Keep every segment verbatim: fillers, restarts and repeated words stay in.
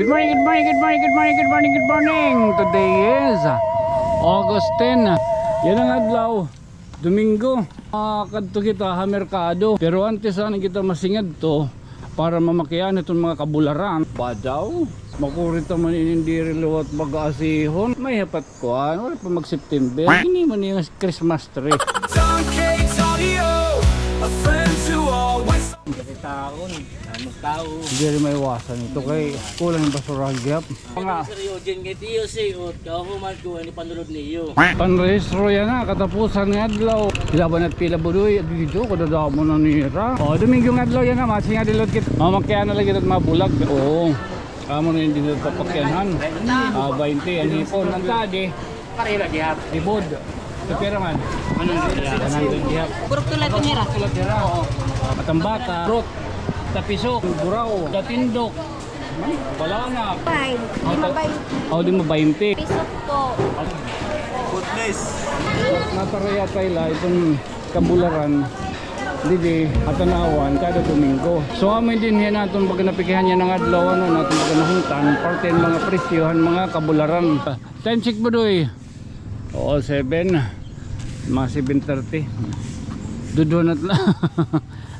Good morning, good morning, good morning, good morning, good morning, good morning. Today is August ten. Yana nga adlaw, Domingo. Ah, kadto kita ha merkado. Pero antes, anay kita masingadto para mamakian iton mga kabularan. Badaw, makuri ta man inin diri liwat baga asihon. May hapat kuan, wala pa mag-September. Ini man nga Christmas tree. Don K Tonio, a friend to all. Kasi taon, ano, tao. Diri maiwasan ito kay kulang an basura gihap. Mga Sir Eugene, kay tiyo si Ut, kahuman ko, ano, panulod niyo? Panrehistro yana, katapusan nga adlaw. Pila ba na it pila, Budoy? Dito, kadadamo na nira. O, Domingo nga adlaw yana, masingad liwat kita. Mamakian na la kita mga bulag. Oo. Amo na ini dito papakyanhan. Ah, baynte, an hipon. An tadi, Pare la gihap. Ibod. Sa pira man? One hundred gihap. One hundred gihap. Puro tulad ko nira. Tulad nira, oo. Matambata, fruit, tapiso, buraw, gatindok, balana. Five. Lima baynte. Oh, lima baynte. Piso po. Butless. Natarayatay la iton kabularan didi ha Tanauan kada Domingo. So, amo dinhi an aton pagkanapikihan yana nga adlaw, ano, an aton pagkanahuntan, parte han mga presyo han mga kabularan. Time check, Budoy. Oo, seven. Mga seven thirty. Duduha na la,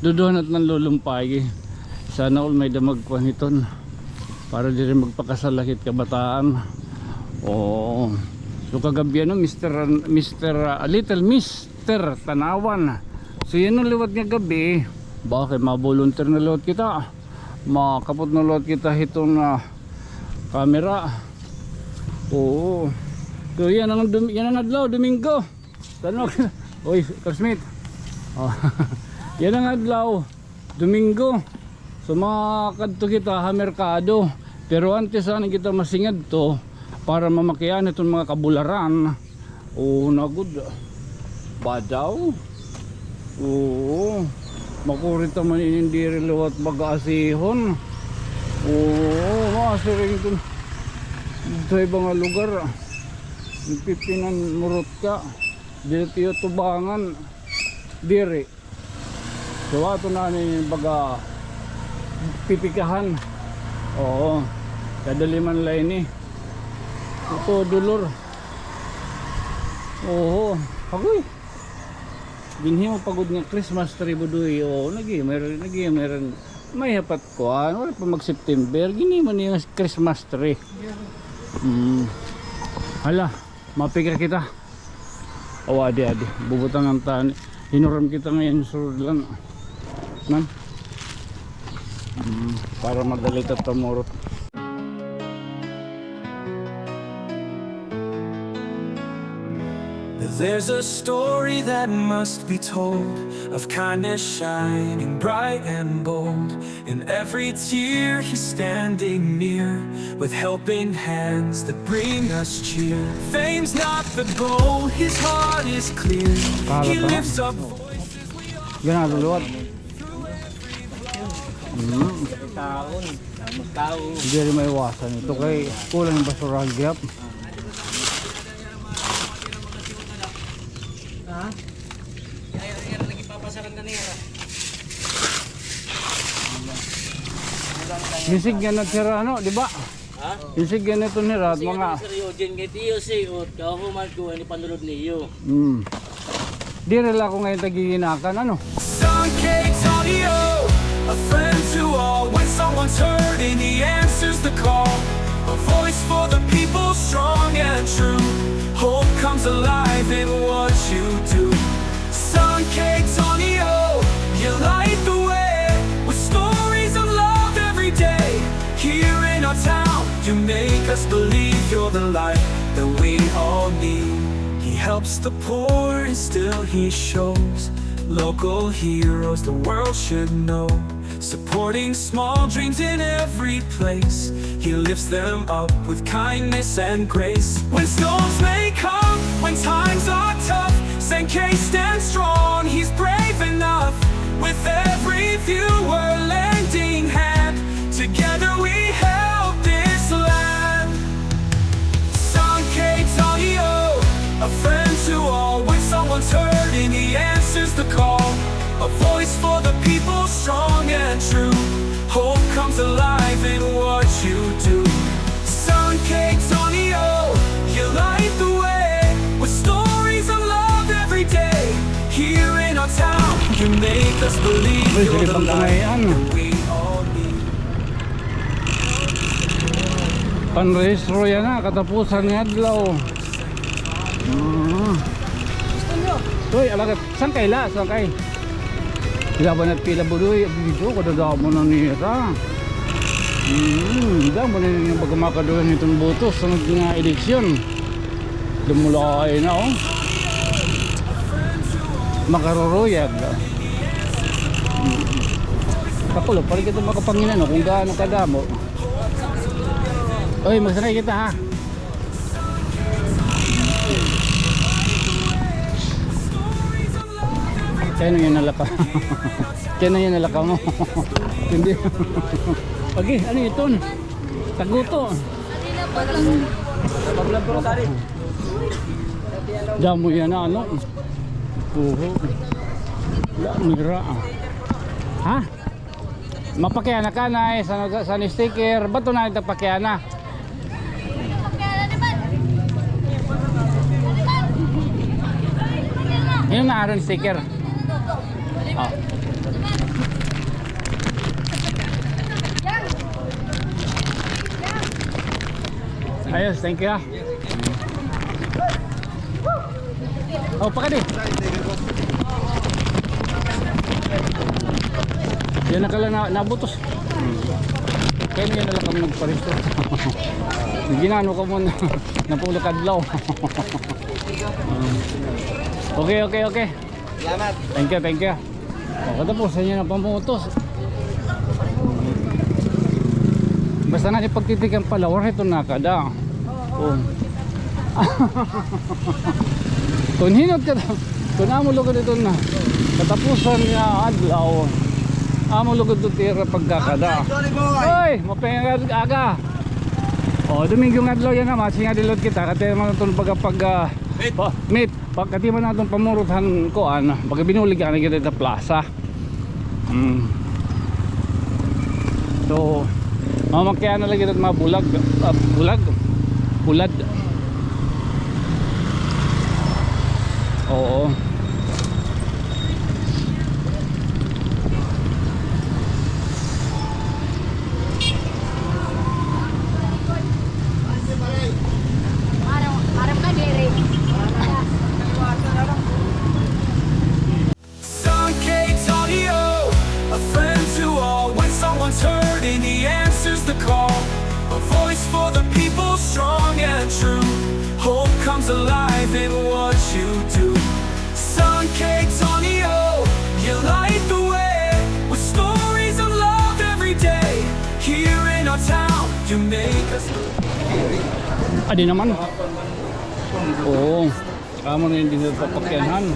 duduha na la an lulumpay. Sana all may-ada magkuan hiton. Para diri magpakasal la kit kabataan. Oo. So, kagab-i, ano, Mister, Mister, ah, Little Mister Tanauan. So, yana liwat nga gab-i. Baka kay ma-volunteer na liwat kita. Makapot na liwat kita hiton, ah, camera. Oo. So, yana an Dom-, yana an adlaw, Domingo. Tan-aw. Oy, classmate. Oh. Yana an adlaw, Domingo. So, makadto kita ha merkado. Pero antes, anay kita masingadto para mamakian iton mga kabularan. Oo, na gud. Badaw. Oo. Makuri ta man inin diri liwat baga asihon. Oo, masiring kun didto ha iba nga lugar. Pipinanmurot ka. Diri tiyo tubangan. Diri. So, ato na ni baga pipikahan. Oo. Kadali man la ini. Ito, dolor. Oo. Agoy. Dinhi mo pa gud nga Christmas tree, Budoy. Oo, lagi, meron, lagi, meron. May hapat kuan. Wala pa mag-September. Gini man nga Christmas tree. Hmm. Hala. Mapika kita. O, adi, adi. Bubutangan ta. Hinuram kita ngay-an sulod la. Nan? Mm, para madali ta tamurot. There's a story that must be told of kindness shining bright and bold. In every tear, he's standing near, with helping hands that bring us cheer. Fame's not the goal, his heart is clear. He lifts up voices we all. Ganado liwat. Mm. Taon, tao. Diri maiwasan ito kay kulang an basura gihap. Ha? Gisig nga na sira, ano, di ba? Ha? Gisig nga na ito nira, mga Sir Eugene, kay tiyo si Ut, kahuman ko, ano, panulod niyo. Mm. Diri la ako ngay-an tagiginakan, ano? San K Tonio, a friend to all. When someone's hurting, he answers the call. A voice for the people, strong and true. Hope comes alive in what you do. San K Tonio, you light the way with stories of love every day. Here in our town, you make us believe you're the light that we all need. He helps the poor and still he shows local heroes the world should know. Supporting small dreams in every place. He lifts them up with kindness and grace. When storms may come, when times are tough, San K stands strong, he's brave enough. With every viewer lending hand, together we help this land. San K Tonio, a friend to all. When someone's hurting, he answers the call. A voice for the people, strong and true. Hope comes alive in what you do. Uy, sige, pang kumayan. Panrehistro yana, katapusan nga adlaw. Mm. Uy, alagat, sangkay la, sangkay. Pila ba na, pila ba, uy, dito, kadadamo na nira. Mm, damo na niya baga makadula hiton boto sa mga eleksyon. Dumulay na, oh. Makaruruyag. Kakulo, pa rin kita makapanginan, no, kung gaano kadamo. Oy, magsakay kita, ha? Kaya na yan nalaka. Kaya na yan nalaka mo. Hindi. Pagi, ano iton? Taguto. Damo yana, ano? Oho. La, mira. Ha? Mapakiana ka na, eh, sa, sa, sa sticker. Bato na ito pakiana. Yun na, aron sticker. Oh. Ayos, thank you, ah. Oh, pakadi. Yana ka la na, nabutos. Hmm. Kaya niya na la kamo nagparesto. Ginano ka mo na, napulak adlaw. Hmm. Okay, okay, okay. Salamat. Thank you, thank you. Oh, katapusan niya na pamutos. Basta na di pagtitikan pala, wala ito nakada. Oh. Kun hinot ka, kun amo lugod ito na katapusan nga adlaw, amo lugod ito tira pagkakada. Johnny boy! Oy, mapinga aga. Oh, Domingo nga adlaw yana, masingadilot kita. Kati man ito baga pag, ah, meet. Pa-, meet. Pagkatiman naton pamurot han kuan, pagkabinulig ana kita plaza. Mm. So, mamakiana lagi kita mga bulag, ah, bulag. Bulad. Oo. Parang, parang ka diri. Sun K Tonio, a friend to all. When someone's hurting, he answers the call. A voice for the people, strong and true. Hope comes alive in what you do. Sun K Tonio, you light the way with stories of love every day. Here in our town, you make us. Adi naman. Oo. Amo na yung dinadto papakyanhan.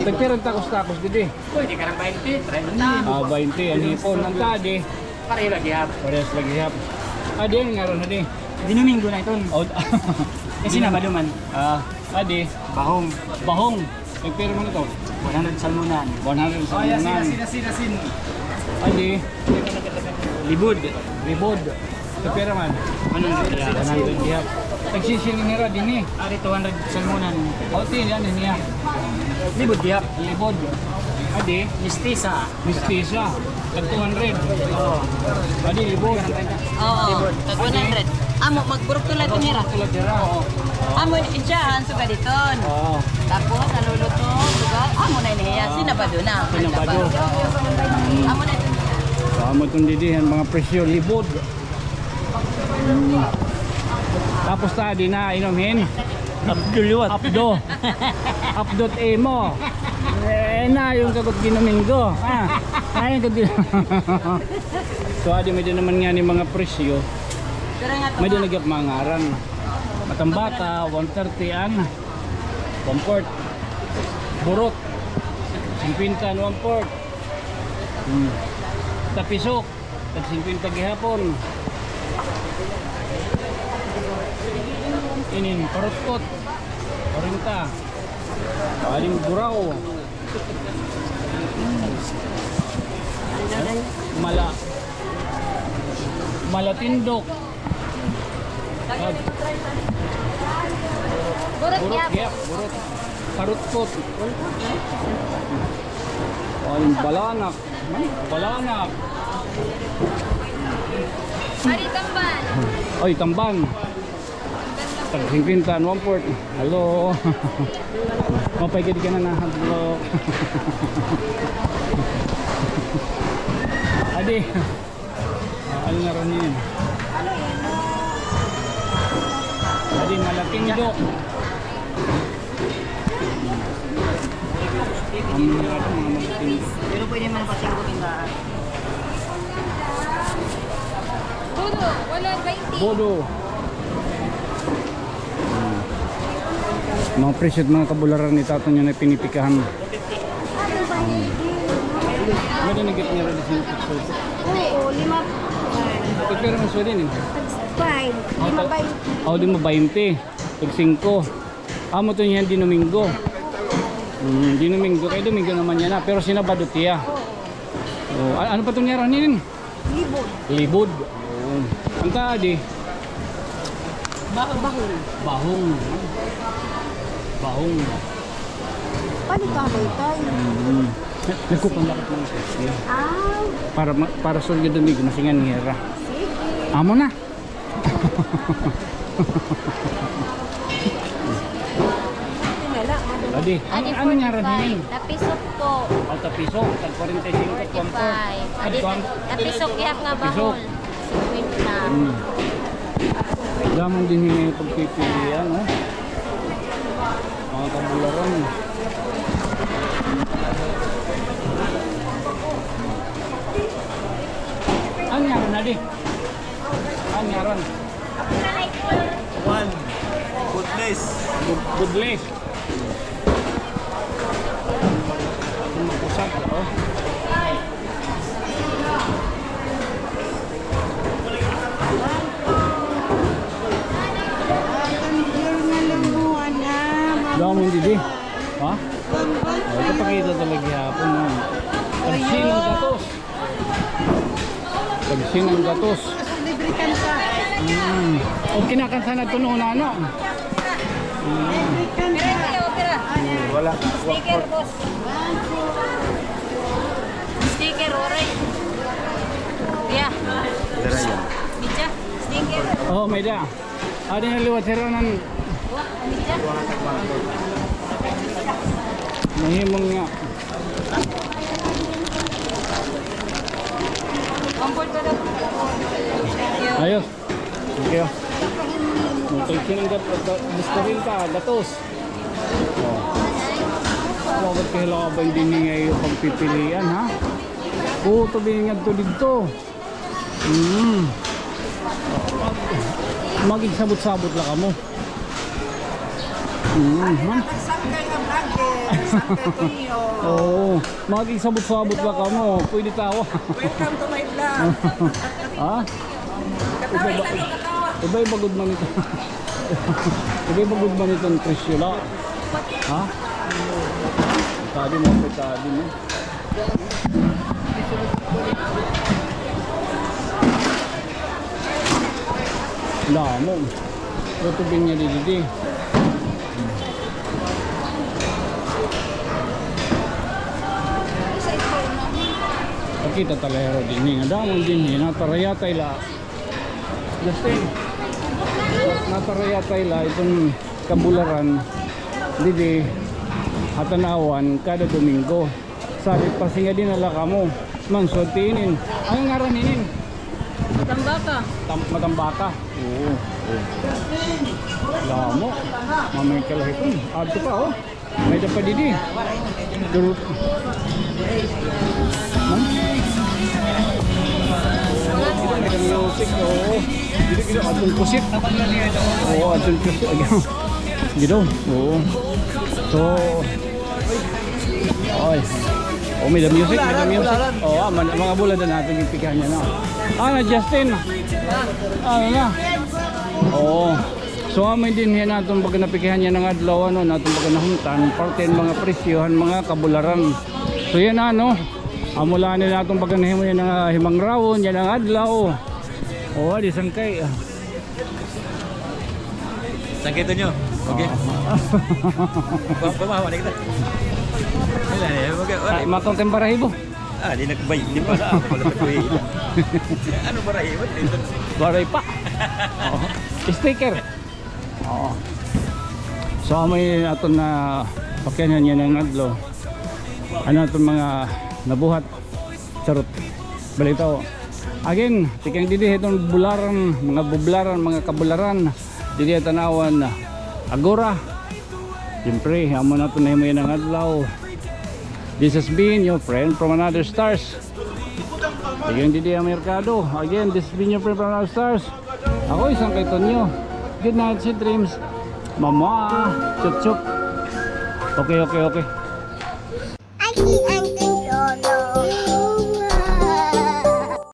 Tagpira an takos-takos didi? Pwede ka ng baynte, treinta. Ah, baynte. An hipon, an tadi? Pareho lagi hap. Parehas lagi hap. Adi, an ngaran adi? Dinomingo na iton. Oh. Kasi Sabado man. Ah, adi? Bahong. Bahong. Tagpira man ito? One hundred salmonan. One hundred salmonan. Asin, asin, asin, asin. Adi? Libod. Libod. Tagpira man? One hundred, yeah. One hundred, yeah. Tagsisiring nira dinhi? Ari, two hundred salmonan. O, ti, ano niya? Libod, yeah. Libod. Adi? Mistisa. Mistisa. Tag two hundred. Oo. Adi, libod. Oo, tag one hundred. Amo, magburok tulad nira. Tulad nira. Oo. Amo, insiyahan, sugad iton. Oo. Tapos, naluluto, sugad, amo na niya. Sinabado na. Sinabado. Amo na iton. So, amo iton didi, an mga presyo, libod. Mm. Tapos ta, di na inom hin? Abdo liwat. Abdo. Abdo it imo. Eh, na, yung kagot Dinomingo. Ah, ayun, kagot Din-, so, adi, may-ada naman ngani mga presyo. May-ada na gihap mga ngaran. Matambaka, one thirty an one-fourth. Burot, singkwenta an one-fourth. Hmm. Tapisok. Tag singkwenta gihapon. Inin, parutkot. Kwarenta. Aling buraw. Mala. Malatindok. Burot, burot gihap. Gihap, burot. Parutkot. Ay, balanak. Balanak. Ari, tamban. Oy, tamban. Tag singkwenta and one-fourth. Hello. Mapay gad ka na na. Hello. Adi. Ah, ano na rin yun? Adi, malaking dok. Ang mga ito, mga malaking. Pero pwede man pa siya tindahan. Bodo, wala, twenty. Bodo. Hmm. Mga presyo at mga kabularan ni Tato niya na pinipikahan. Ano na nagit niya rin sa picture? Oo, lima. Pero ang suwede niyo? Five. Lima baynte. Oh, lima baynte. Tag singko. Amo to niyan Dinomingo. Mm, Dinomingo. Kay Domingo naman yan na. Pero sinabado tiya. Oo. Oh, a-, ano pa to niya ranin? Libod. Libod. Oo. Ang taadi? Bahong. Bahong. Bahong. Paano ka, Tay? Mm. Nagkukuha lang ako ng test, eh. Ah. Para ma-, para sa Domingo, masingan nira. Sige. Amo na. Adi, ano, ano nga rin? Tapisok po. Ang tapisok, tag forty-five. Forty-five. Adi, tapisok, yak nga bahol. Singkwenta. Hmm. Damon din yung pagpipilian, oh. Mga kabularan. Ano nga rin, Adi? Ano nga rin? One. Goodness. Good-, goodness. Pusat, oh. Damon didi. Ha? Ay, kapakita talaga gihapon, oh. Pagsinong gatos. Pagsinong gatos. Libre kanta. Mm. O, kinakanta na ito noon, ano? Mm. Libre kanta. Wala. Sticker, boss. Sticker, oray. Yeah. Media. Sticker. Oh, may da. Adi na liwat hiranan. Mahimong nga. Ayos. Thank you. Thank you ng gat-, gat-, gusto rin ka, gatos. Oh. Bakit kailangan ba hindi nga yung pagpipilian, ha? Oo, tabi nga ito dito. Mm. Magigsabot-sabot la kamo. Mm, ha? Sangkay nga vlog, eh. Sangkay ko niyo. Oo. Magigsabot-sabot la kamo. Pwede tawa. Welcome to my vlog. Ha? Iba, iba, iba, iba gud man ito. Iba, iba gud man itong presyo la. Ha? Sabi mo, sabi mo. Damo. Lutubin niya didi. Pakita talaga dinhi nga damo dinhi, natarayatay la. Justin, natarayatay la iton kabularan didi ha Tanauan kada Domingo. Sabi, pasinga dinala kamo. Mansod tinin. Ano ngaran inin? Matambaka. Tam-, Matambaka. Oo. Oo. Damo. Mamay kalahipon. Adto pa, oh. May da pa didi. Dur-, hmm? May da music, oo. Didi, didi, atong kusit. Oo, atong kusit. Didi, oo. So, oy. Oh, may da music, may da music. Oh, ah, man-, mga bulad na natin yung pikahan niya na. Ah, na Justin. Ano na? Oo. So, amo dinhi an aton pagkanapikihan yana nga adlaw, ano, an aton pagkanahumtan, parte han mga presyo han mga kabularan. So, yana, ano, amo la ini an aton pagkanahimo yana nga himangrawon yana nga adlaw. O, adi sangkay. Sangkay to niyo. Okay. Oo. Pa-, pamahawa na kita. Wala, eh, wag, wala. Ah, matong tayong barahibo. Ah, di nagbay, di pala, ako pala nagkuhi. Ano barahibo? Waray pa. Oo. Sticker. Oo. So, amo ini aton napakianhan yana nga adlaw. Ano aton mga nabuhat? Charot. Balitaw. Again, tikang didi ha aton bularan, mga bublaran, mga kabularan. Didi ha Tanauan, Agora. Siyempre, amo na aton nahimo yana nga adlaw. This has been your friend from another stars. Tikang didi ha merkado. Again, this has been your friend from another stars. Ako, isang kay Tonyo. Good night, sweet dreams. Mama, chup chup. Okay, okay, okay.